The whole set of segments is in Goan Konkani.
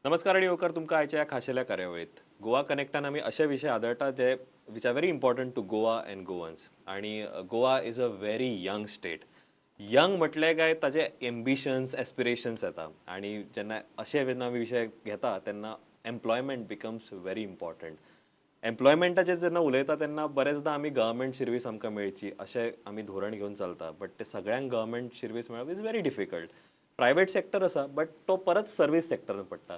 नमस्कार आनी येवकार तुमकां आयच्या ह्या खाशेल्या कार्यावळीत. गोवा कनेक्टान आमी अशे विशय आदळटा जे which are very important to Goa and Goans. आणि Goa is a very young state. Young म्हटलें काय ताजे एम्बिशन्स, एस्पिरेशन्स येता आणि जेन्ना अशे जेन्ना आमी विशय घेता तेन्ना एम्प्लॉयमेंट बिकम्स व्हेरी इम्पॉर्टंट. एम्प्लॉयमेंटाचेर जेन्ना उलयता तेन्ना बरेचदा आमी गव्हर्मेंट सर्वीस आमकां मेळची अशें आमी धोरण घेवन चलता, बट ते सगळ्यांक गव्हर्मेंट सर्वीस मेळप is very difficult. Private sector आसा, बट तो परत सर्वीस सेक्टरान पडटा.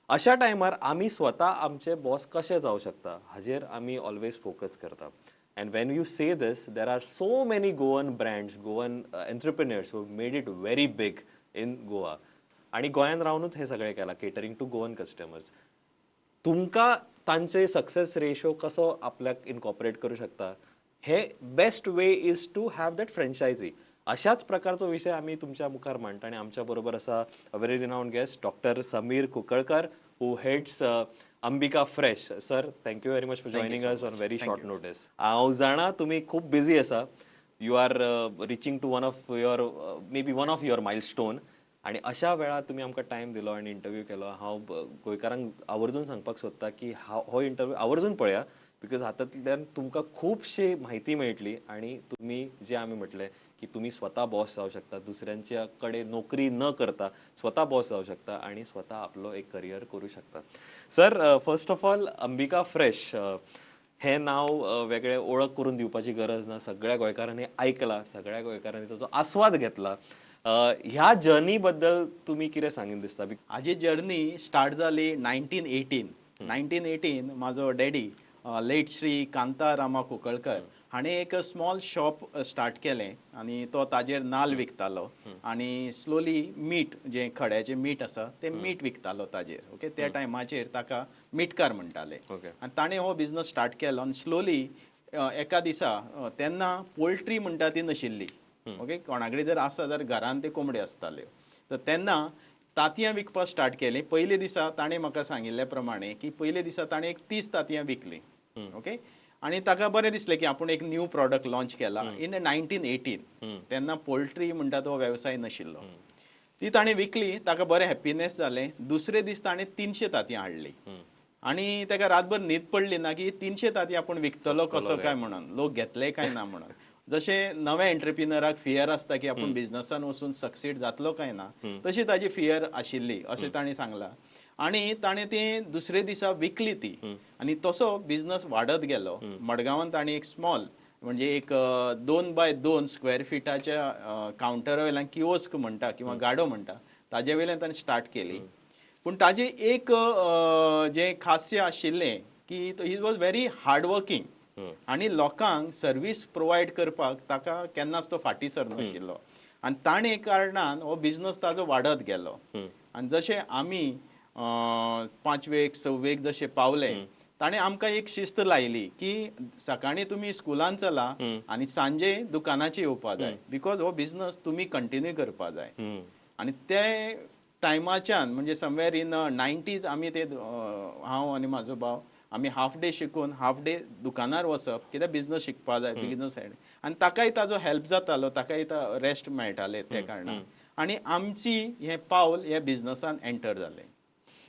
अशा टायमार आमी स्वता आमचे बॉस कशे जावं शकता हाजेर आमी ऑलवेज फोकस करता. And when you say this, there are so many Goan brands, Goan entrepreneurs who made it very big in Goa आणि गोंयान रावनूच हें सगळें केलां, केटरिंग टू गोवन कस्टमर्स. तुमकां तांचे सक्सेस रेशो कसो आपल्याक इनकॉपरेट करूं शकता हे best way is to have that franchisee. अशाच प्रकारचो विशय आमी तुमच्या मुखार मांडटा आनी आमच्या बरोबर आसा a very renowned guest, doctor Sameer Kunkalkar, who heads Ambika fresh. Sir, thank you very much for Thank you joining so us on much. Very Thank short you. Notice. हांव जाणा तुमी खूब बिझी आसा. You are reaching to one of your, maybe one of your milestone आणि अशा वेळार तुमी आमकां टायम दिलो आनी इंटरव्यू केलो. हांव गोंयकारांक आवर्जून सांगपाक सोदता की हांव हो इंटरव्यू आवर्जून पळया, because हातूंतल्यान तुमकां खुबशी म्हायती मेळटली आणि तुमी जे आमी म्हटलें की तुमी स्वता बॉस जावं शकता, दुसऱ्यांच्या कडेन नोकरी न करता स्वता बॉस जावं शकता आणि स्वता आपलो एक करियर करूं शकता. Sir, first of all, Ambika fresh हें नांव वेगळें ओळख करून दिवपाची गरज ना. सगळ्या गोंयकारांनी आयकलां, सगळ्या गोंयकारांनी ताचो आस्वाद घेतला. ह्या जर्नी बद्दल तुमी कितें सांगीन दिसता? हाजी जर्नी स्टार्ट जाली 1918. 1918 म्हाजो डॅडी, लेट श्री कांता रामा कुंकळकर, हाणें एक स्मॉल शॉप स्टार्ट केलें आनी तो ताजेर नाल्ल विकतालो आनी स्लोली मीठ, जें खड्याचें मीठ आसा, तें मीठ विकतालो ताजेर. ओके, त्या टायमाचेर ताका मिटकार म्हणटाले. आनी ताणें हो बिजनस स्टार्ट केलो आनी स्लोली एका दिसा, तेन्ना पोल्ट्री म्हणटा ती नाशिल्ली. ओके, कोणा कडेन जर आसा जाल्यार घरान ते कोंबडे आसताल्यो. तर तेन्ना तांतयां विकपाक स्टार्ट केलीं. पयले दिसा ताणें म्हाका सांगिल्ल्या प्रमाणे की पयले दिसा ताणें एक 30 तांतयां विकलीं. ओके, आनी ताका बरें दिसलें की आपूण एक न्यू प्रॉडक्ट लॉन्च केला इन 1918. तेन्ना पोल्ट्री म्हणटा तो वेवसाय नाशिल्लो. ती ताणें विकली, ताका बरें हॅप्पीनेस जालें. दुसरे दीस ताणें 300 तांतयां हाडली आनी ताका रातभर न्हीद पडली ना की 300 तांतयां आपूण विकतलो कसो काय म्हणून, लोक घेतले काय ना म्हणून. जशें नव्या एंटरप्रिनराक फियर आसता की आपूण बिजनसान वचून सक्सीड जातलो काय ना, तशी ताजी फियर आशिल्ली अशें ताणें सांगलां. आनी ताणें ती दुसरे दिसा विकली ती आनी तसो बिजनस वाडत गेलो. मडगांवान ताणें एक स्मॉल, म्हणजे एक 2 बाय 2 स्क्वेअर फिटाच्या कावंटरा वयल्यान, किओस्क म्हणटा किंवा गाडो म्हणटा, ताजे वयल्यान ताणें स्टार्ट केली. पूण ताजें एक जें खास्य आशिल्लें की he was very hard working आनी लोकांक सर्वीस प्रोवायड करपाक ताका केन्नाच तो फाटीं सरनाशिल्लो आनी ताणें कारणान हो बिजनस ताजो वाडत गेलो. आनी जशें आमी पांचवेक सव्वेक जशे पावले, ताणें आमकां एक शिस्त लायली की सकाळीं तुमी स्कुलान चला आनी सांजे दुकानाचेर येवपा जाय, because हो बिजनस तुमी कंटिन्यू करपा जाय. आनी ते टायमाच्यान, म्हणजे समवेर इन 90s, आमी ते हांव आनी म्हाजो भाव आमी हाफ डे शिकून हाफ डे दुकानार वचप, कित्याक बिजनस शिकपा जाय, बिजनस सायड. आनी ताकाय ताजो हेल्प जातालो, ताकाय रेस्ट मेळटाले ते कारणान. आनी आमची हें पावल ह्या बिजनसान एंटर जालें.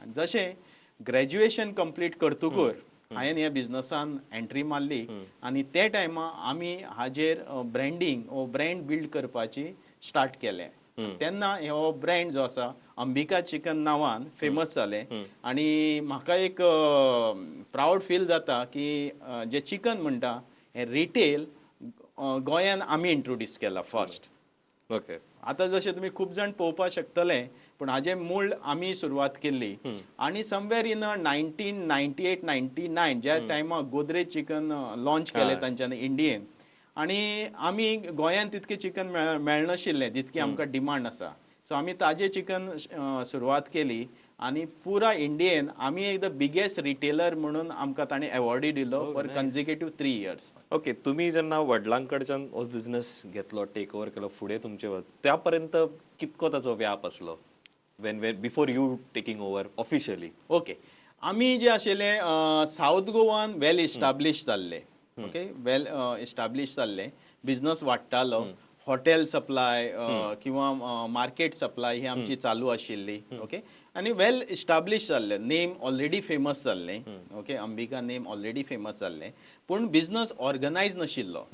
आनी जशें ग्रॅज्युएशन कंप्लीट करतकूर हांवें ह्या बिजनसान एंट्री मारली आनी ते टायमा आमी हाजेर ब्रँडींग वो ब्रँड बिल्ड करपाची स्टार्ट केलें. तेन्ना हो ब्रँड जो आसा, अंबिका चिकन नांवान फेमस जालें. आनी म्हाका एक प्रावड फील जाता की जें चिकन म्हणटा हें रिटेल गोंयान आमी इंट्रोड्यूस केला फर्स्ट. आतां जशें तुमी खूब जाण पळोवपाक शकतले, पूण हाजें मूळ आमी सुरवात केल्ली. आनी समवेर इन 1998 99 ज्या टायमार गोदरेज चिकन लॉन्च केलें तांच्यानी इंडियेन आनी आमी गोंयांत तितकें चिकन मेळनाशिल्लें जितकें आमकां डिमांड आसा. सो आमी ताजें चिकन सुरवात केली आनी पुरा इंडियेन आमी एक the biggest retailer म्हणून आमकां ताणें एवॉर्डूय दिलो फॉर कन्जिक्युटीव 3 इयर्स. ओके, तुम्ही जेन्ना वडिलांकडच्यान हो बिझनेस घेतलो, टेक ओवर केलो, फुडें तुमचे त्या पर्यंत कितको ताचो व्याप आसलो when before you taking over officially? Okay, आमी जे आशिल्ले सावथ गोवान वेल इस्टाब्लीश जाल्ले. ओके, वेल इस्टाब्लीश जाल्ले, बिजनस वाडटालो. हॉटेल सप्लाय किंवा मार्केट सप्लाय ही आमची चालू आशिल्ली, ओके. आनी वेल इस्टाब्लिश जाल्लें, नेम ऑलरेडी फेमस जाल्लें, ओके. अंबिका नेम ऑलरेडी फेमस जाल्लें, पूण बिझनस ऑर्गनायज नाशिल्लो,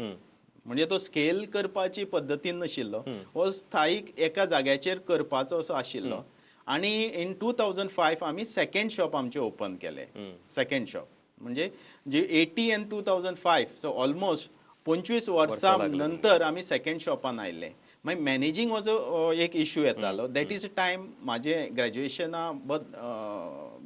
म्हणजे तो स्केल करपाची पद्दतीन नाशिल्लो, हो स्थायीक एका जाग्याचेर करपाचो असो आशिल्लो. आनी इन 2005 आमी सेकंड शॉप आमचें ओपन केलें. सेकंड शॉप म्हणजे जी 80 and 2005, so almost 25 वर्सां लागली. नंतर आमी सेकंड शॉपान आयले. मागीर मॅनेजींग हो जो एक इश्यू येतालो, that is time म्हाजें ग्रॅज्युएशना बद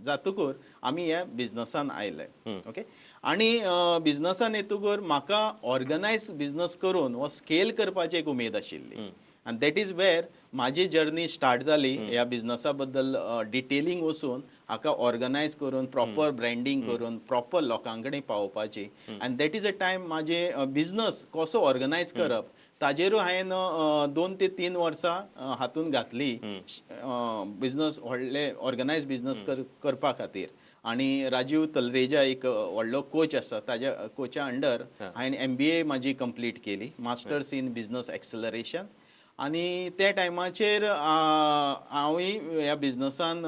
जातकूर आमी ह्या बिझनसान आयले, ओके. आनी बिझनसान येतकूर म्हाका ऑर्गनायज बिझनस करून हो स्केल करपाची एक उमेद आशिल्ली आनी that is where म्हाजी जर्नी स्टार्ट जाली. ह्या बिझनसा बद्दल डिटेलींग वचून हाका ऑर्गनायज करून, प्रॉपर ब्रँडींग करून, प्रॉपर लोकां कडेन पावोवपाची. आनी that is a time म्हाजे बिझनस कसो ऑर्गनायज करप ताजेरूय हांवें 2 ते 3 वर्सां हातून घातली, बिझनस व्हडले ऑर्गनायज बिझनस करपा खातीर. आनी राजीव तलरेजा एक व्हडलो कोच आसा, ताज्या कोचा अंडर हांवें एमबीए म्हाजी कंप्लीट केली, मास्टर्स इन बिझनस एक्सेलरेशन. आनी त्या टायमाचेर हांवूय ह्या बिझनसान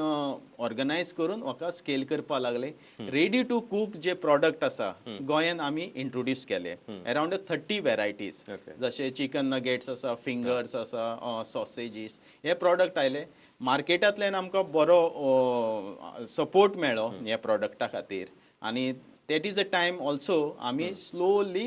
ऑर्गनायज करून म्हाका स्केल करपा लागले. रेडी टू कूक जे प्रॉडक्ट आसा, गोंयान आमी इंट्रोड्यूस केले अरावंड 30 वेरायटीज. जशे चिकन नगेट्स आसा, फिंगर्स आसा, सॉसेजीस, हे प्रॉडक्ट आयले मार्केटांतल्यान. आमकां बरो सपोर्ट मेळ्ळो ह्या प्रॉडक्टा खातीर. आनी that is a time also आमी स्लोली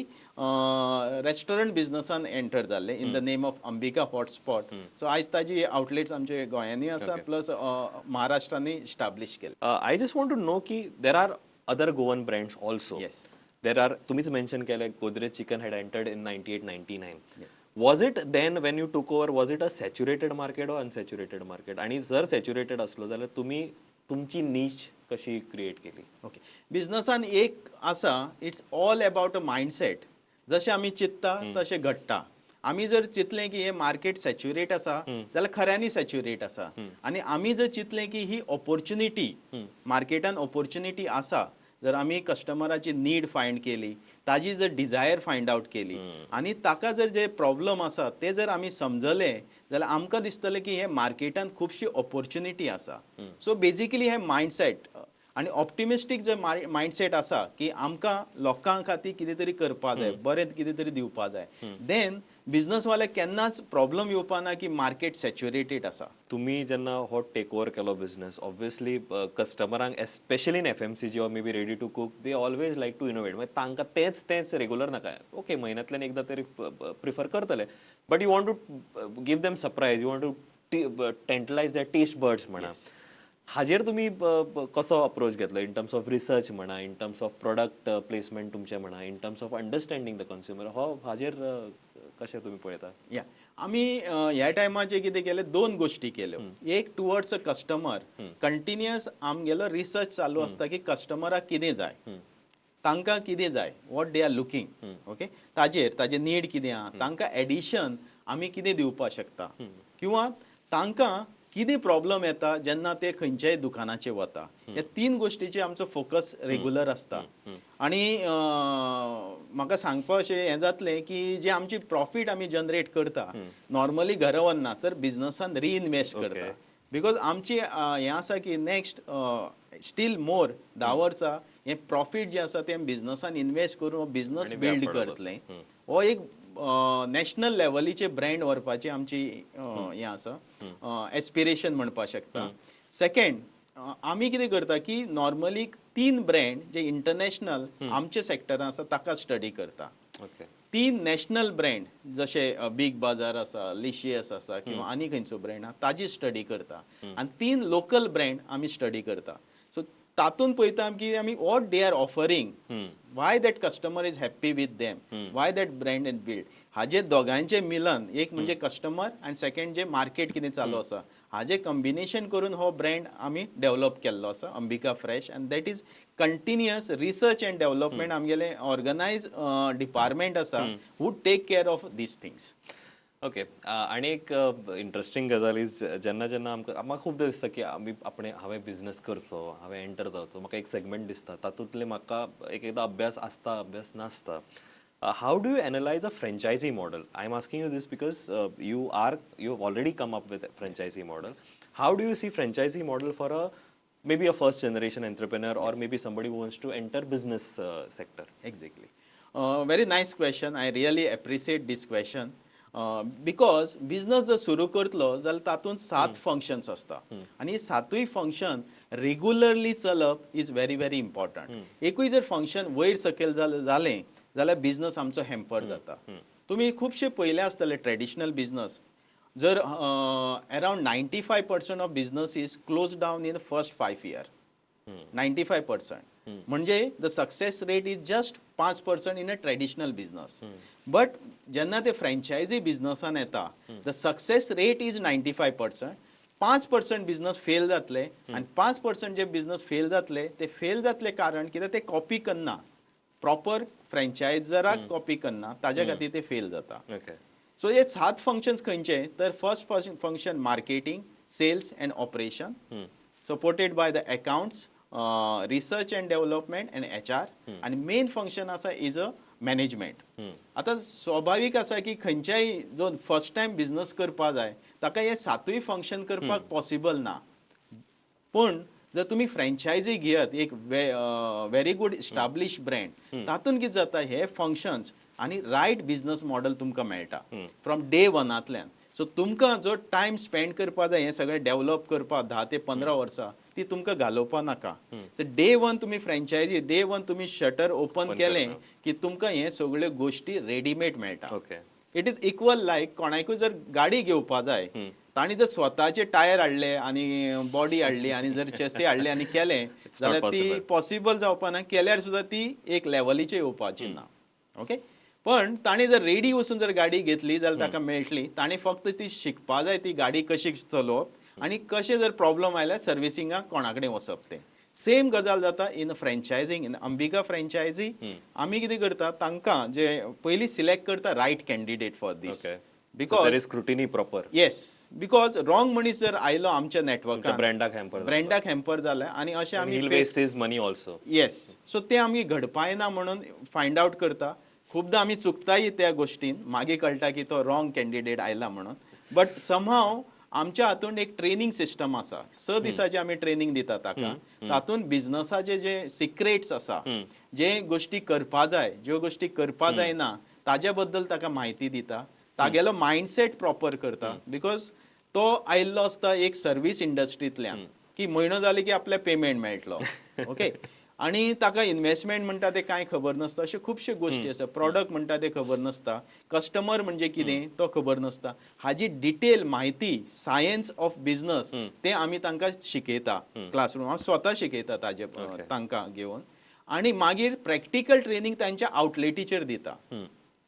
रेस्टॉरंट बिझनसान एंटर जाल्ले in the name of Ambika Hotspot. So आयज ताजी आउटलेट्स आमचे गोंयांनी आसा, प्लस महाराष्ट्रांनी इस्टाब्लिश केले. I just want to know की there are other Goan brands also. Yes. There are, तुम्हीच मेन्शन केलं, Godrej Chicken had entered in 98-99. Yes. Was it then when you took over, was it a saturated market or unsaturated market? आणि जर सॅच्युरेटेड असलो जाल्यार तुम्ही तुमची नीच कशी क्रिएट केली? ओके, बिझनसान एक आसा, it's all about a mindset. जशें आमी चिंतता तशें घडटा. आमी जर चिंतलें की हें मार्केट सॅच्युरेट आसा जाल्यार खऱ्यांनी सॅच्युरेट आसा. आनी आमी जर चिंतलें की ही ऑपॉर्च्युनिटी, मार्केटान ऑपॉर्च्युनिटी आसा, जर आमी कस्टमराची नीड फायंड केली, ताजी जर डिजायर फायंड आवट केली आनी ताका जर जे प्रॉब्लम आसा ते जर आमी समजले जाल्यार आमकां दिसतलें की हे मार्केटान खुबशी ऑपॉर्च्युनिटी आसा. सो बेजिकली हे मायंडसेट आनी ऑप्टिमिस्टीक जर मायंडसेट आसा की आमकां लोकां खातीर कितें तरी करपा जाय, बरें कितें तरी दिवपा जाय, देन बिझनसवाले केन्नाच प्रॉब्लम येवपा ना की मार्केट सॅच्युरेटेड आसा. तुम्ही जेन्ना हो टेक ओवर केलो बिझनस, ऑब्वियसली कस्टमरांक, especially in FMCG or maybe ready to cook, they always like to innovate. मागीर तांकां तेंच तेंच रेगुलर नाका. ओके, म्हयन्यांतल्यान एकदां तरी प्रिफर करतले, but you want to give them surprise, you want to tantalize the taste buds म्हणा. हाजेर तुमी कसो अप्रोच घेतलो, इन टर्म्स ऑफ रिसर्च म्हणा, in terms of product placement तुमचें म्हणा, in terms of understanding the consumer, हो हाजेर कशें तुमी पळयता? या, आमी ह्या टायमाचेर कितें केलें, दोन गोश्टी केल्यो. एक, टुवर्ड्स अ कस्टमर कंटिन्युअस आमगेलो रिसर्च चालू आसता की कस्टमराक कितें जाय, तांकां कितें जाय, what they are looking, okay. ताजेर ताजे नीड कितें आहा, तांकां एडिशन आमी कितें दिवपाक शकता किंवा तांकां कितें प्रॉब्लम येता जेन्ना ते खंयच्याय दुकानाचेर वता, ह्या तीन गोश्टीचेर आमचो फोकस रेगुलर आसता. आनी म्हाका सांगपा अशें हें जातलें की जे आमची प्रॉफीट आमी जनरेट करता, नॉर्मली घरा वचना तर बिझनसान रिइनवेस्ट करता, because आमची हें आसा की नेक्स्ट स्टील मोर 10 वर्सां हें प्रॉफीट जें आसा तें बिझनसान इनवेस्ट करून बिझनस आनी बिल्ड व्यापार करतलें. हो एक नॅशनल लेवलीचे ब्रँड व्हरपाची आमची हें आसा, एस्पिरेशन म्हणपाक शकता. सेकंड, आमी कितें करता की नॉर्मली तीन ब्रँड जे इंटरनॅशनल आमच्या सेक्टरान आसा ताका स्टडी करता. तीन नॅशनल ब्रँड, जशे बिग बाजार आसा, लिशियस आसा किंवा आनी खंयचो ब्रँड आहा, ताजी स्टडी करता आनी तीन लोकल ब्रँड आमी स्टडी करता. सो तातूंत पळयता की आमी what they are offering, why that customer is happy with them, why that brand and build. हाजे दोगांयचें मिलन, एक म्हणजे कस्टमर आनी सेकंड जे मार्केट कितें चालू आसा, हाजें कॉम्बिनेशन करून हो ब्रँड आमी डेव्हलप केल्लो आसा, Ambika fresh. And that is continuous research and development. आमगेलें ऑर्गनायज डिपार्टमेंट आसा who take care of these things. Okay, आणि एक इंटरेस्टिंग गजाल is, जेन्ना जेन्ना आमकां, म्हाका खूबदां दिसता की आमी आपणे हांवें बिझनस करचो, हांवें एंटर जावचो, म्हाका एक सेगमेंट दिसता, तातूंतले म्हाका एक एकदां अभ्यास आसता, अभ्यास नासता. How do you analyze a franchisee model? I am asking you this because you have already come up with franchisee model. How do you see franchisee model for a maybe a first generation entrepreneur or maybe somebody who wants to enter business sector? Exactly. Very nice question. I really appreciate this question. Because business जर सुरू करतलो जाल्यार तातूंत सात फंक्शन्स आसता आनी सातूय फंक्शन रेगुलरली चलप is very very important. एकूय जर फंक्शन वयर सकयल जालें जाल्यार बिजनस आमचो हॅम्पर जाता. तुमी खुबशे पयले आसतले ट्रेडिशनल बिजनस जर around 95% of business is close down in first 5 year, 95%. म्हणजे the success rate is just 5% in a traditional business. But जेन्ना ते फ्रँचायझी बिझनसान येता, the success rate is 95%. 5% business fail जातले आनी 5% जे बिझनस फेल जातले ते फेल जातले कारण कित्याक ते कॉपी करना, प्रॉपर फ्रँचायझराक कॉपी करना, ताज्या खातीर ते फेल जाता. सो हे सात फंक्शन्स खंयचे तर first function, marketing, sales and operation, supported by the accounts, research and development and HR, आनी मेन फंक्शन आसा is a management. आतां स्वाभावीक आसा की खंयच्याय जो फर्स्ट टायम बिझनस करपा जाय ताका हे सातूय फंक्शन करपाक पॉसिबल ना. पूण जर तुमी फ्रँचायझी घेयत, एक व्हेरी गुड इस्टाब्लिश ब्रँड, तातूंत कितें जाता, हे फंक्शन्स आनी रायट बिझनस मॉडल तुमकां मेळटा फ्रॉम डे वनांतल्यान. सो तुमकां जो टायम स्पेंड करपा जाय हें सगळें डेव्हलप करपाक 10 ते 15 वर्सां, ती तुमकां घालोवपा नाका. तर डे वन तुमी फ्रँचायझी, डे वन तुमी शटर ओपन केलें की तुमकां हे सगळ्यो गोश्टी रेडीमेड मेळटा. It is equal लायक कोणाकूय जर गाडी घेवपा जाय, तांणी जर स्वताचे टायर हाडले आनी बॉडी हाडली आनी जर चेसी हाडले आनी केलें जाल्यार ती पॉसिबल जावपा ना. केल्यार सुद्दां ती एक लेवलीचेर येवपाची ना. ओके, पण ताणें जर रेडी वचून जर गाडी घेतली जाल्यार ताका मेळटली. ताणें फक्त ती शिकपा जाय, ती गाडी कशी चलोवप आनी कशें जर प्रॉब्लम आयल्यार सर्विसिंगाक कोणा कडेन वचप. तें सेम गजाल जाता इन फ्रँचायझींग. इन अंबिका फ्रँचायझी आमी कितें करता, तांकां जे पयलीं सिलेक्ट करता right candidate for this. Because there is scrutiny proper. Yes, because wrong मनीस जर आयलो आमच्या नेटवर्कान, ब्रँडाक हॅम्पर. ब्रँडाक हॅम्पर जालें आनी अशें आमी He'll waste his money also. Yes, so ते आमी घडपायना म्हणून फायंड आवट करता. खुबदां आमी चुकताय त्या गोश्टीन, मागीर कळटा की तो रॉंग कॅन्डिडेट आयला म्हणून. बट समहाव आमच्या हातून एक ट्रेनिंग सिस्टम आसा. 6 दिसाची आमी ट्रेनिंग दिता ताका. तातूंत बिझनसाचे जे सिक्रेट्स आसा, जे गोश्टी करपा जाय, ज्यो गोश्टी करपा जायना, ताज्या बद्दल ताका म्हायती दिता. तागेलो मायंडसेट प्रॉपर करता, because तो आयिल्लो आसता एक सर्वीस इंडस्ट्रींतल्यान की म्हयनो जाले की आपल्या पेमेंट मेळटलो. ओके, आनी ताका इन्वेस्टमेंट म्हणटा ते कांय खबर नासता. अश्यो खुबश्यो गोश्टी आसा. प्रॉडक्ट म्हणटा ते खबर नासता, कस्टमर म्हणजे कितें तो खबर नासता. हाजी डिटेल म्हायती, सायन्स ऑफ बिझनस, ते आमी तांकां शिकयता क्लासरूम. हांव स्वता शिकयता ताजे तांकां घेवन आनी मागीर प्रॅक्टिकल ट्रेनिंग तांच्या आउटलेटीचेर दिता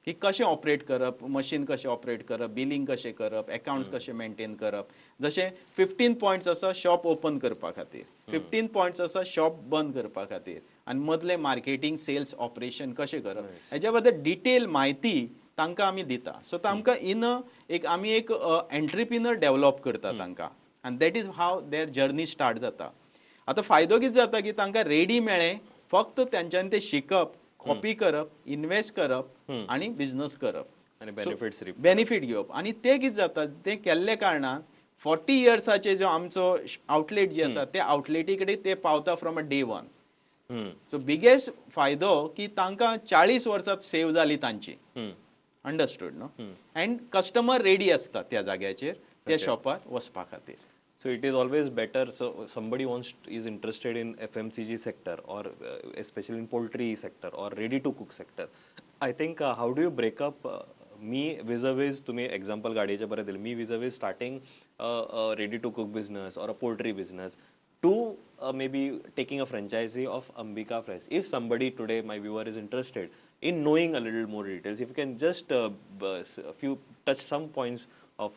की कशें ऑपरेट करप, मशीन कशें ऑपरेट करप, बिलिंग कशें करप, अकाउंट्स कशें मेंटेन करप. जशें 15 पॉयंट्स आसा शॉप ओपन करपा खातीर, 15 पॉयंट्स आसा शॉप बंद करपा खातीर, आनी मदलें मार्केटींग, सेल्स, ऑपरेशन कशें करप, हेज्या बद्दल डिटेल म्हायती तांकां आमी दिता. सो तांकां इन एक आमी एक एंट्रप्रिनर डेव्हलप करता तांकां आनी that is how their journey start जाता. आतां फायदो कितें जाता की तांकां रेडी मेळ्ळें, फक्त तेंच्यांनी तें शिकप, कॉपी करप, इन्वेस्ट करप आनी बिझनस करप. आनी बेनिफिट्स रिप. बेनिफीट घेवप. आनी ते कितें जाता, ते केल्ले कारणान 40 इयर्साचे जो आमचो आउटलेट जे आसा, ते आउटलेटी कडेन ते पावता from a day one. So biggest फायदो की तांकां 40 वर्सां सेव जाली तांची. अंडरस्टूड न्हू? अँड कस्टमर रेडी आसता त्या जाग्याचेर, त्या शॉपार वचपा खातीर. So it is always better. So somebody wants is interested in FMCG sector or especially in poultry sector or ready to cook sector. I think how do you break up me vis-a-vis, तुम्ही एक्झाम्पल गाडयेचे बरें दिलें, me vis-a-vis starting ready to cook business or a poultry business to maybe taking a franchisee of Ambika Fresh. If somebody today, my viewer, is interested in knowing a little more details, if you can just a few touch some points of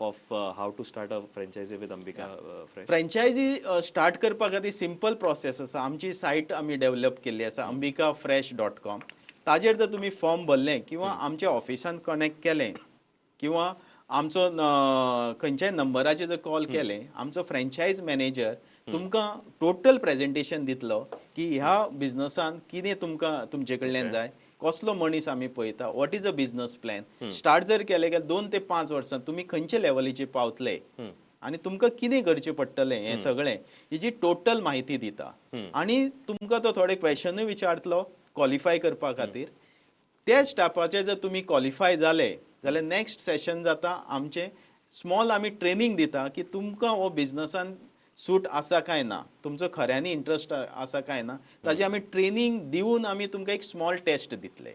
how to start a franchisee with Ambika Fresh. Franchise start करपा खातीर सिंपल प्रोसेस आसा. आमची सायट आमी डेव्हलप केल्ली आसा, ambikafresh.com. ताजेर जर तुमी फॉर्म भरलें किंवा आमच्या ऑफिसान कनेक्ट केलें किंवा आमचो खंयच्याय नंबराचेर जर कॉल केलें, आमचो फ्रँचायज मॅनेजर तुमकां टोटल प्रेजेंटेशन दितलो की ह्या बिझनसान कितें तुमकां तुमचे कडल्यान जाय, कसलो मनीस आमी पळयता, what is a business plan. Start जर केलें जाल्यार 2 ते 5 वर्सां तुमी खंयचे लेवलीचेर पावतले आनी तुमकां कितें करचें पडटलें, हें सगळें हेजी टोटल म्हायती दिता. आनी तुमकां तो थोडे क्वेशनूय विचारतलो क्वॉलिफाय करपा खातीर. त्या स्टाफाचे जर तुमी क्वॉलिफाय जाले जाल्यार नेक्स्ट सेशन जाता आमचें स्मॉल, आमी ट्रेनींग दिता की तुमकां हो बिजनसान सूट आसा काय ना, तुमचो खऱ्यांनी इंट्रस्ट आसा काय ना. ताजी आमी ट्रेनींग दिवन आमी तुमकां एक स्मॉल टेस्ट दितले.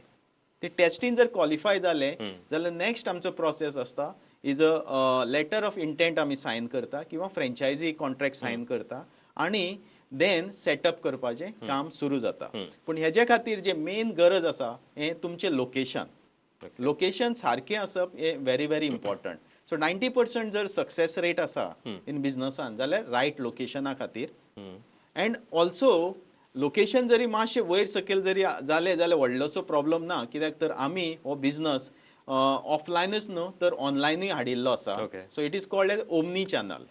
ते टेस्टीन जर क्वॉलिफाय जाले जाल्यार नेक्स्ट आमचो प्रोसेस आसता is a letter of intent आमी सायन करता किंवा फ्रेंचायजी कॉन्ट्रॅक्ट सायन करता आनी then setup करपाचें काम सुरू जाता. पूण हेजे खातीर जे मेन गरज आसा हें तुमचें लोकेशन. लोकेशन सारकें आसप हें very very important. So 90% जर सक्सेस रेट आसा इन बिजनसान जाल्यार रायट लोकेशना खातीर. अँड ऑल्सो लोकेशन जरी मातशें वयर सकयल जरी जालें जाल्यार व्हडलोसो प्रॉब्लम ना, कित्याक तर आमी हो बिजनस ऑफलायनूच न्हू तर ऑनलायनूय हाडिल्लो आसा. So it is called as omni channel.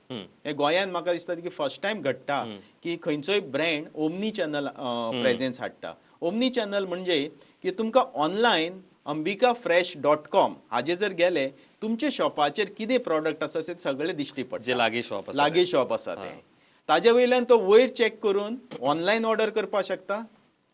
हे गोंयांत म्हाका दिसता की फर्स्ट टायम घडटा की खंयचोय ब्रँड ओमनी चॅनल प्रेझेन्स हाडटा. ओमनी चॅनल म्हणजे की तुमकां ऑनलायन ambikafresh.com हाजेर जर गेले, तुमच्या शॉपाचेर कितें प्रॉडक्ट आसा ते सगळे दिश्टी पडटा. जे लागीं शॉप आसा. लागीं शॉप आसा तें, ताजे वयल्यान तो वयर चॅक करून ऑनलायन ऑर्डर करपाक शकता.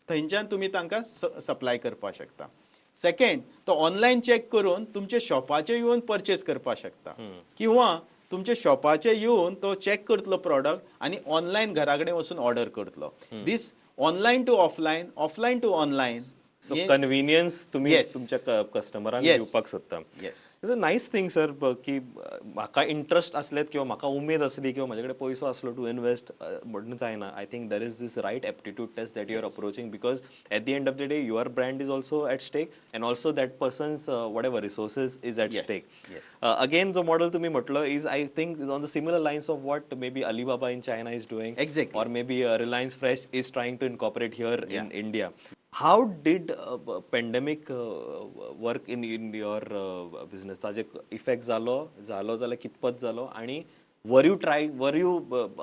थंयच्यान तुमी तांकां सप्लाय करपाक शकता. सेकंड, तो ऑनलायन चॅक करून तुमच्या शॉपाचेर येवन परचेस करपाक शकता किंवा तुमच्या शॉपाचेर येवन तो चॅक करतलो प्रॉडक्ट आनी ऑनलायन घरा कडेन वचून ऑर्डर करतलो. This online to offline, offline to online. So convenience तुम्ही तुमच्या कस्टमरांक दिवपाक सोदता. Yes. It's a nice thing, sir, की म्हाका इंट्रस्ट आसलेत किंवा म्हाका उमेद आसली किंवा म्हाजे कडेन पयसो आसलो टू इन्वेस्ट म्हणून जायना. I think there is this right aptitude test that you are approaching, because at the end of the day your brand is also at stake and also that person's whatever resources is at stake. Again, जो मॉडेल तुम्ही म्हटलं is, I think, on the similar lines of what maybe Alibaba in China is doing or maybe Reliance Fresh is trying to incorporate here in India. How did pandemic work in your business? ताजे इफेक्ट जालो, जालो जाल्यार कितपत जालो आणि were you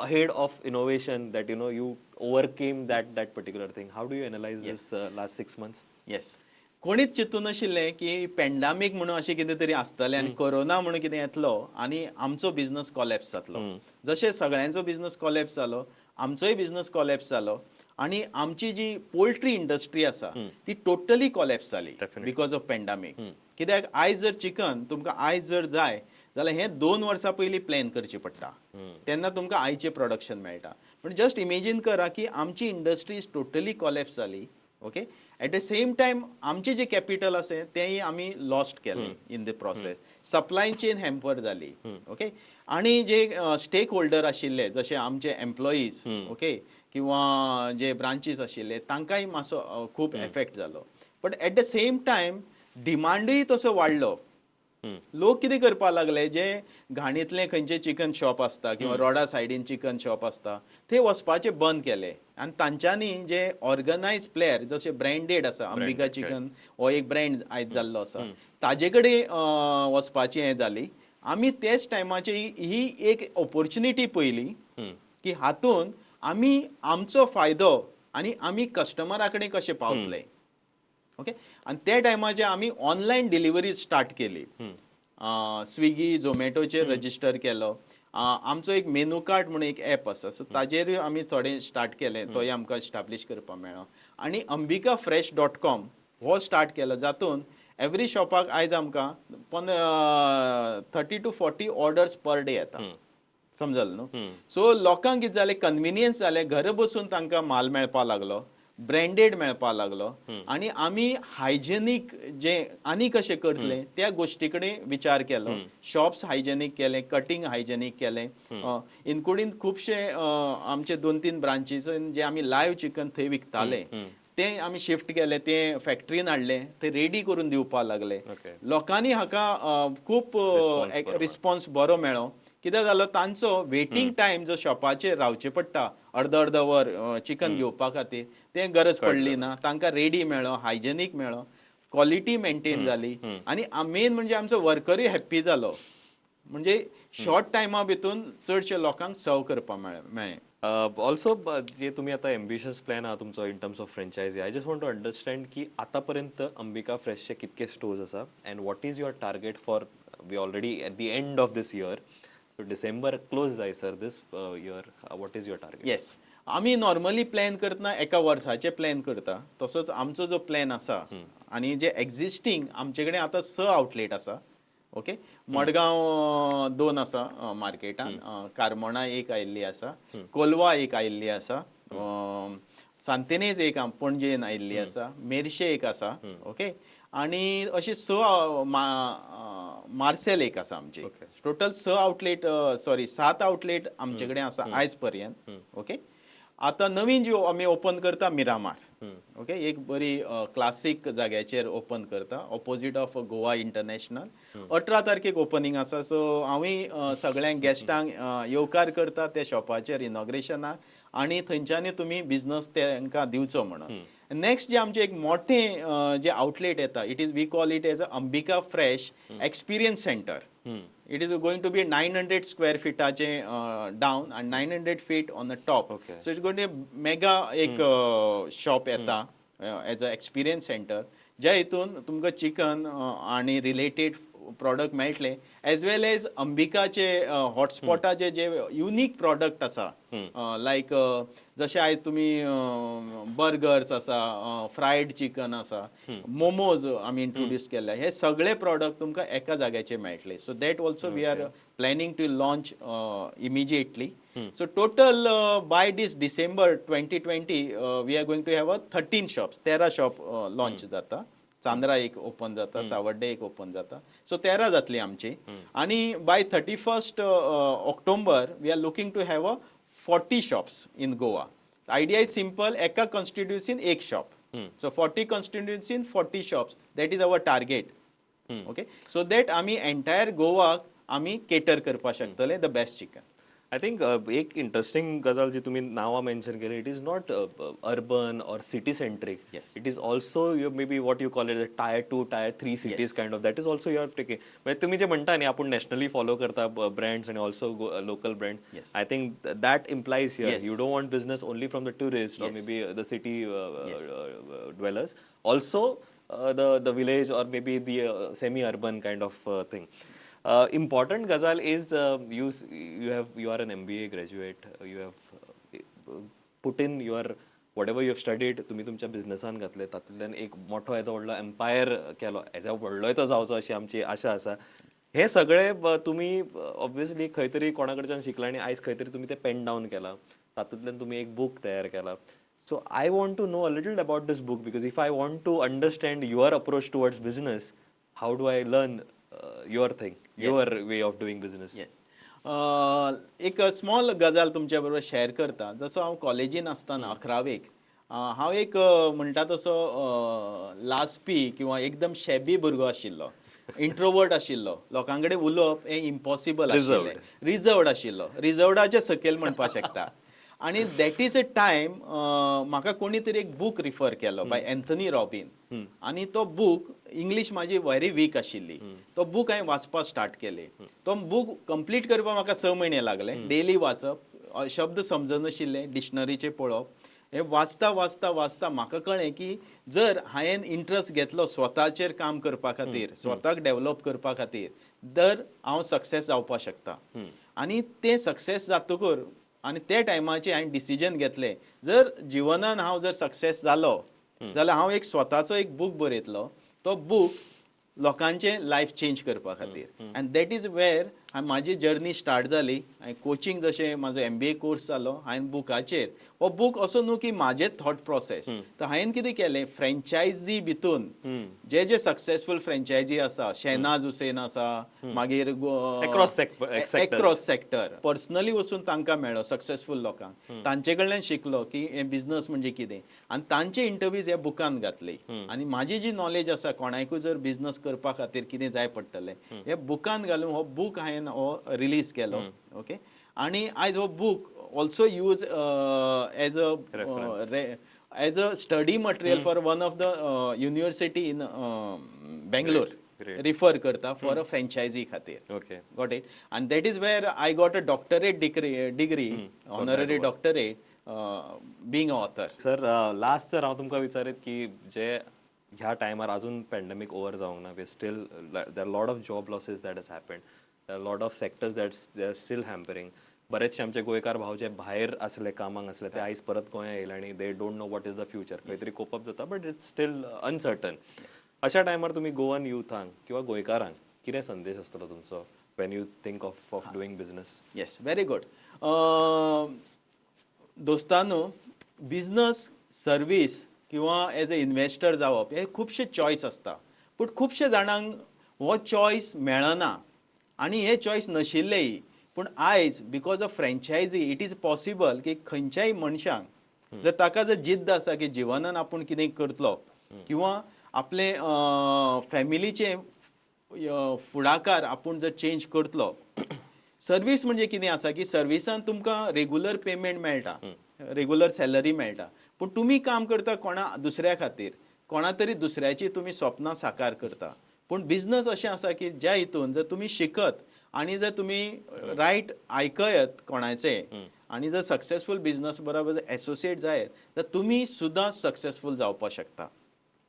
ahead of innovation that you overcame that particular thing? How do you analyze this last 6 months? Yes, कोणीच चिंतून नाशिल्लें की पेंडामीक म्हणून अशें कितें तरी आसतलें आनी कोरोना म्हणून कितें येतलो आनी आमचो बिजनस कॉलॅप्स जातलो. जशें सगळ्यांचो बिजनस कॉलॅप्स जालो, आमचोय बिजनस कॉलॅप्स जालो आनी आमची जी पोल्ट्री इंडस्ट्री आसा ती टोटली कॉलॅप्स जाली because of pandemic. कित्याक आयज जर चिकन तुमकां आयज जर जाय जाल्यार हें 2 वर्सां पयलीं प्लॅन करचें पडटा, तेन्ना तुमकां आयचें प्रोडक्शन मेळटा. पूण जस्ट इमेजीन करा की आमची इंडस्ट्री टोटली कॉलॅप्स जाली, okay. At the same time आमचें जें कॅपिटल आसा तेंय आमी लॉस्ट केलें in the process. Supply chain hamper जाली, ओके. आनी जे स्टेक होल्डर आशिल्ले, जशे आमचे एम्प्लॉईज, ओके, किंवा जे ब्रांचीस आशिल्ले, तांकांय मातसो खूब एफेक्ट जालो. But at the same time डिमांडूय तसो वाडलो. लोक कितें करपाक लागले, जे घाणीतले खंयचे चिकन शॉप आसता किंवा रोडा सायडीन चिकन शॉप आसता ते वचपाचे बंद केले आनी तांच्यांनी जे ऑर्गनायज प्लेयर, जशे ब्रँडेड आसा, अंबिका चिकन हो एक ब्रँड आयज जाल्लो आसा, ताजे कडेन वचपाची हें जाली. आमी तेच टायमाची ही एक ऑपॉर्च्युनिटी पयली की हातून आमी आमचो फायदो आनी आमी कस्टमरा कडेन कशें पावतले, ओके. आनी त्या टायमाचेर आमी ऑनलायन डिलिव्हरी स्टार्ट केली. स्विगी, झोमॅटोचेर रजिस्टर केलो. आमचो एक मेनू कार्ट म्हणून एक एप आसा, सो ताजेरूय आमी थोडें स्टार्ट केलें, तोय आमकां एस्टाब्लीश करपाक मेळ्ळो. आनी ambikafresh.com हो स्टार्ट केलो, जातून एवरी शॉपाक आयज आमकां पन 30 to 40 orders per day येता, समजल न्हू. सो लोकांक कितें जालें, कन्विनियन्स जालें, घरा बसून तांकां माल मेळपाक लागलो, ब्रँडेड मेळपाक लागलो. आनी आमी हायजेनीक जे आनी कशें करतले त्या गोश्टी कडेन विचार केलो. शॉप्स हायजेनीक केले, कटींग हायजेनीक केलें, इन्क्लुडींग खुबशे आमचे दोन तीन ब्रांचीस जे आमी लायव्ह चिकन थंय विकताले ते आमी शिफ्ट केले, ते फॅक्टरीन हाडले, ते रेडी करून दिवपाक लागले. लोकांनी हाका खूब Response बरो. रिस्पॉन्स बरो मेळ्ळो. कितें जालो, तांचो वेटींग टायम जो शॉपाचेर रावचें पडटा अर्द अर्द वर चिकन घेवपा खातीर, तें गरज पडली ना. तांकां रेडी मेळ्ळो, हायजेनीक मेळ्ळो, क्वॉलिटी मेंटेन जाली आनी मेन म्हणजे आमचो वर्करूय हॅप्पी जालो. म्हणजे शॉर्ट टायमा भितून चडशे लोकांक सर्व करपाक मेळ्ळें. ऑल्सो जे तुम्ही आता एम्बिशियस प्लॅन आहा तुमचो in terms of franchise, I just want to understand की आतापर्यंत अंबिका फ्रेशचे कितके स्टोर्स आसा and what is your target for, we already at the end of this year, so December close जायसर this year, what is your target? Yes, आमी नॉर्मली प्लॅन करतना एका वर्साचे प्लॅन करता. तसोच आमचो जो प्लॅन आसा आनी जे एक्झिस्टींग आमचे कडेन आतां स आउटलेट आसा, ओके. मडगांव दोन आसा मार्केटान, कारमोणा एक आयिल्ली आसा, कोलवा एक आयिल्ली आसा, सांतिनेज एक पणजेन आयिल्ली आसा, मेरशे एक आसा, ओके. आनी अशी स, मार्सेल एक आसा आमची. टोटल स आउटलेट, सॉरी, सात आउटलेट आमचे कडेन आसा आयज पर्यंत, ओके. आतां नवीन जी आमी ओपन करता मिरामार, ओके, एक बरी क्लासीक जाग्याचेर ओपन करता, ऑपोजीट ऑफ गोवा इंटरनॅशनल. 18 तारखेक ओपनींग आसा. सो हांवूय सगळ्यांक गेस्टांक येवकार करता त्या शॉपाचेर इनॉग्रेशनाक आनी थंयच्यानूय तुमी बिजनस तांकां दिवचो म्हणून. नेक्स्ट जे आमचें एक मोठें जे आउटलेट येता, it is, we call it as a Ambika Fresh Experience Center. It is going to be 900 square फिटाचें down आनी 900 feet on the top. So it's going to mega एक शॉप येता एज अ एक्सपिरियन्स सेंटर, ज्या हितून तुमकां चिकन आनी रिलेटेड प्रॉडक्ट मेळटले, एज वेल एज अंबिकाचे हॉटस्पॉटाचे जे युनीक प्रॉडक्ट आसा, लायक जशे आयज तुमी बर्गर्स आसा, फ्रायड चिकन आसा, मोमोज आमी इंट्रोड्यूस केल्या, हे सगळे प्रॉडक्ट तुमकां एका जाग्याचेर मेळटले. So that also we are planning to launch immediately. So total by this December 2020 we are going to have a 13 shops. 13 shop launch जाता. चांद्रा एक ओपन जाता, सावड्डे एक ओपन जाता, सो 13 जातली आमची. आनी by 31st October we are looking to have a 40 shops in Goa. Idea is simple, एका कॉन्स्टिट्युन्सीन एक shop. So 40 कॉन्स्टिट्युन्सीन 40 shops, that is our target, okay, so that आमी एंटायर गोवाक आमी केटर करपाक शकतले the best chicken. I think एक इंटरेस्टिंग गजाल जी तुम्ही नावां मेन्शन केली, it is not urban or city centric. It is also you maybe what you call it tier two, tier three cities kind of, that is also you are taking. म्हणजे तुम्ही जे म्हणता न्ही, आपूण नॅशनली फॉलो करता ब्रँड्स आणि also local brand, I think that implies here you don't want business only from the tourist or maybe the city dwellers, also the village or maybe the semi urban kind of thing. Important गजाल is you are an MBA graduate. You have put in your whatever you have studied, तुम्ही तुमच्या बिझनेसान घातले, तातूंतल्यान एक मोठो येदो व्हडलो एम्पायर केलो, येदो व्हडलोय तो जावचो अशी आमची आशा आसा. हे सगळे तुमी ऑब्वियसली खंय तरी कोणा कडच्यान शिकला आनी आयज खंय तरी तुमी ते पेन डावन केला, तातूंतल्यान तुमी एक बूक तयार केला. So I want to know a little about this book, because if I want to understand your approach towards business, how do I learn your thing, your way of doing business? Yes. एक स्मॉल गजाल तुमच्या बरोबर शेअर करता. जसो हांव कॉलेजीन आसतना अकरावेक, हांव एक म्हणटा तसो लाजपी किंवा एकदम शेबी भुरगो आशिल्लो, इंट्रोवर्ट आशिल्लो. लोकां कडेन उलोवप हें इम्पॉसिबल आशिल्लें. रिजर्वड आशिल्लो, रिजर्वडाचे सकयल म्हणपाक शकता. आनी that is a time म्हाका कोणी तरी एक बूक रिफर केलो बाय एन्थनी रॉबिन. आनी तो बूक, इंग्लीश म्हाजी व्हेरी वीक आशिल्ली, तो बूक हांवें वाचपाक स्टार्ट केले. तो बूक कंप्लीट करपाक म्हाका 6 म्हयने लागले. डेली वाचप, शब्द समजनाशिल्ले, डिक्शनरीचे पळोवप. हे वाचता वाचता वाचता म्हाका कळ्ळें की जर हांवें इंट्रस्ट घेतलो स्वताचेर काम करपा खातीर, स्वताक डेव्हलप करपा खातीर, तर हांव सक्सेस जावपाक शकता. आनी तें सक्सेस जातकूर आनी त्या टायमाचेर हांवें डिसिजन घेतलें, जर जिवनान हांव जर सक्सेस जालो जाल्यार हांव एक स्वताचो एक बूक बरयतलो, तो बूक लोकांचें लायफ चेंज करपा खातीर. आनी that is where म्हाजी जर्नी स्टार्ट जाली. हांवें कोचिंग, जशें म्हाजो एमबीए कोर्स जालो, हांवें बुकाचेर, हो बूक असो न्हू की म्हाजें थॉट प्रोसेस, तर हांवें कितें केलें, फ्रेंचायजी भितून जे जे सक्सेसफूल फ्रेंचायजी आसा, शेनाज हुसेन आसा, मागीर Across sectors. Across sector personally वचून तांकां मेळ्ळो, सक्सेसफूल लोकांक, तांचे कडल्यान शिकलो की हे बिझनस म्हणजे कितें. आनी तांचे इंटरव्यूज ह्या बुकान घातले. आनी म्हाजी जी नॉलेज आसा, कोणाकूय जर बिझनस करपा खातीर कितें जाय पडटलें, हे बुकान घालून हो बूक हांवें हो रिलीज केलो, ओके. आनी आयज हो book also use as a study material for one of the university in Bangalore. Refer करता फॉर अ फ्रेंचायझी खातीर. Got it? And that is where I got a doctorate degree, honorary doctorate, being a author. Sir, last जर हांव तुमकां विचारीत की जे ह्या टायमार अजून पॅन्डेमीक ओवर जावंक ना, we still there lot of job losses that has happened, lot of sectors that they are still hampering. बरेचशे आमचे गोंयकार भाव जे भायर आसले, कामाक आसले, ते आयज परत गोंया येयले आनी they don't know what is the future. खंय तरी कोपअप जाता, बट it's still uncertain. अशा टायमार तुमी गोवन युथांक किंवा गोंयकारांक कितें संदेश आसतलो तुमचो when you think of doing business? Yes, very good. दोस्तानो, बिजनस, सर्वीस किंवा एज अ इन्वेस्टर जावप हे खुबशे चॉयस आसता, पूण खुबशे जाणांक हो चॉयस मेळना आनी हे चॉयस नाशिल्लेय. पूण आयज because of franchisee it is possible की खंयच्याय मनशांक जर ताका जर जिद्द आसा की जिवनान आपूण कितें करतलो किंवा आपले फॅमिलीचे फुडाकार आपूण जर चेंज करतलो. सर्वीस म्हणजे कितें आसा की सर्विसान तुमकां रेगुलर पेमेंट मेळटा, रेगुलर सॅलरी मेळटा, पूण तुमी काम करता कोणा दुसऱ्या खातीर, कोणा तरी दुसऱ्याची तुमी स्वप्नां साकार करता. पूण बिजनस अशें आसा की ज्या हितून जर तुमी शिकत आनी जर तुमी रायट आयकयत कोणाचें आनी जर सक्सेसफूल बिजनस बरोबर जर एसोसिएट जायत तर तुमी सुद्दां सक्सेसफूल जावपाक शकता.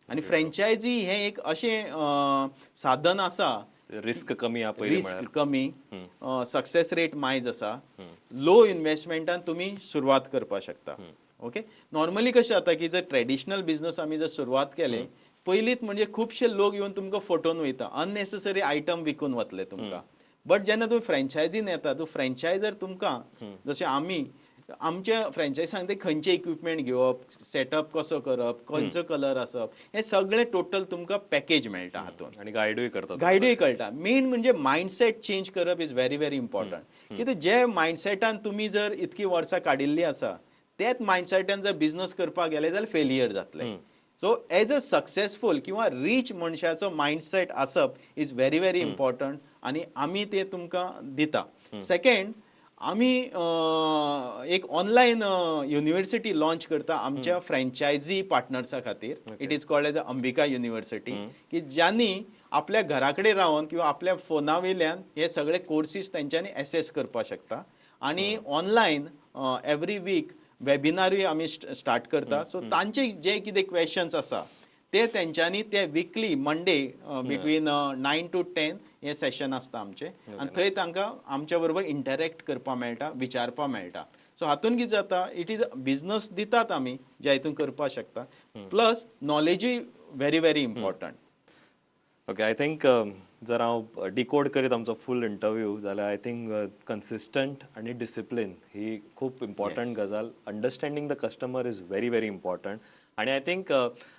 आनी फ्रेंचायजी हें एक अशें साधन आसा. रिस्क कमी आहा पयलीं. रिस्क कमी, सक्सेस रेट मायज आसा, लो इन्वेस्टमेंटान तुमी सुरवात करपाक शकता. ओके, नॉर्मली कशें जाता की जर ट्रेडिशनल बिजनस आमी जर सुरवात केले, पयलींच म्हणजे खुबशे लोक येवन तुमकां फटोवन वयता, अननेसेसरी आयटम विकून वतले तुमकां. बट जेन्ना तुमी फ्रेंचायझीन येता, तूं फ्रेंचायझर तुमकां, जशें आमी आमच्या फ्रेंचायझांक ते खंयचे इक्विपमेंट घेवप, सेटअप कसो करप, खंयचो कलर आसप, हें सगळें टोटल तुमकां पॅकेज मेळटा हातूंत. आनी गायडूय करतात. गायडूय कळटा. मेन म्हणजे मायंडसेट चेंज करप is very very important. कित्याक जे मायंडसेटान तुमी जर इतकी वर्सां काडिल्लीं आसा, तेच मायंडसेटान जर बिजनस करपाक गेले जाल्यार फेलियर जातले. सो एज अ सक्सेसफूल किंवा रीच मनशाचो मायंडसेट आसप is very very important आनी आमी ते तुमकां दिता. सेकंड, आमी एक ऑनलायन युनिवर्सिटी लॉन्च करता आमच्या फ्रँचायझी पार्टनर्सा खातीर. It is called as a Ambika University, की ज्यांनी आपल्या घरा कडेन रावन किंवा आपल्या फोना वयल्यान हे सगळे कोर्सीस तेंच्यांनी एसेस करपाक शकता. आनी ऑनलायन एवरी वीक वेबिनारूय आमी स्टार्ट करता. सो तांचे जे कितें क्वेश्चन्स आसा ते तेंच्यांनी ते weekly Monday between 9 to 10 हे सेशन आसता आमचे आनी थंय तांकां आमच्या बरोबर इंटरेक्ट करपाक मेळटा, विचारपाक मेळटा. सो हातून कितें जाता, it is business दितात आमी ज्या हितून करपाक शकता, plus नॉलेजूय very very important. Okay, I think जर हांव डिकोड करीत आमचो फूल इंटरव्यू जाल्यार, I think consistent आनी डिसिप्लीन ही खूब इम्पॉर्टंट गजाल. Understanding the customer is very very important. आनी I think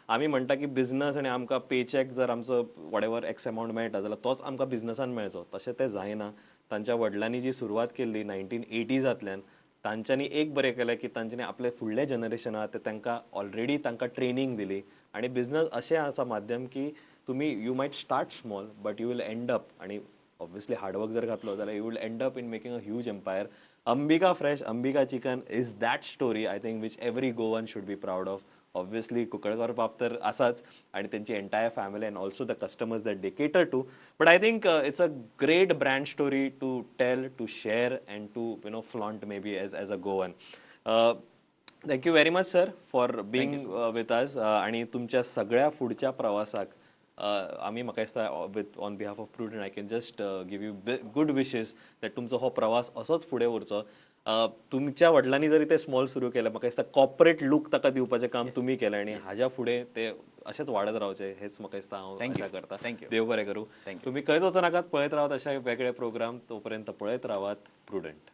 आमी म्हणटा की बिझनस आनी आमकां पेचॅक जर आमचो what ever x amount मेळटा जाल्यार तोच आमकां बिझनसान मेळचो, तशें तें जायना. तांच्या वडिलांनी जी सुरवात केल्ली 1980सांतल्यान, तांच्यांनी एक बरें केलें की तांच्यांनी आपले फुडलें जनरेशन आहा ते तांकां ऑलरेडी तांकां ट्रेनींग दिली. आनी बिझनस अशें आसा माध्यम की तुमी you might start small but you will end up, आनी ऑब्वियसली हार्डवर्क जर घातलो जाल्यार you will end up in making a huge empire. Ambika Fresh, Ambika Chicken is that story, I think, which every Goan should be proud of. Obviously Kunkalkar बाब तर आसाच आणि त्यांची entire family and also the customers that they cater to, but I think it's a great brand story to tell, to share and to flaunt maybe as a Goan. Thank you very much, sir, for being with us. आणि तुमच्या सगळ्या फुडच्या प्रवासाक आमी, म्हाका दिसता, with on behalf of Prudent I can just give you good wishes that तुमचो हो प्रवास असोच फुडें व्हरचो. तुमच्या वडिलांनी जरी ते स्मॉल सुरू केलें, म्हाका दिसता कॉर्पोरेट लूक ताका दिवपाचें काम तुमी केलें आनी हाज्या फुडें ते अशेंच वाडत रावचें हेच म्हाका दिसता हांव आशा करता. Thank you. देव बरें करूं. Thank. तुमी खंयच वचनाकात, पळयत रावात अशा वेगळे प्रोग्राम. तोपर्यंत पळयत रावात प्रुडंट.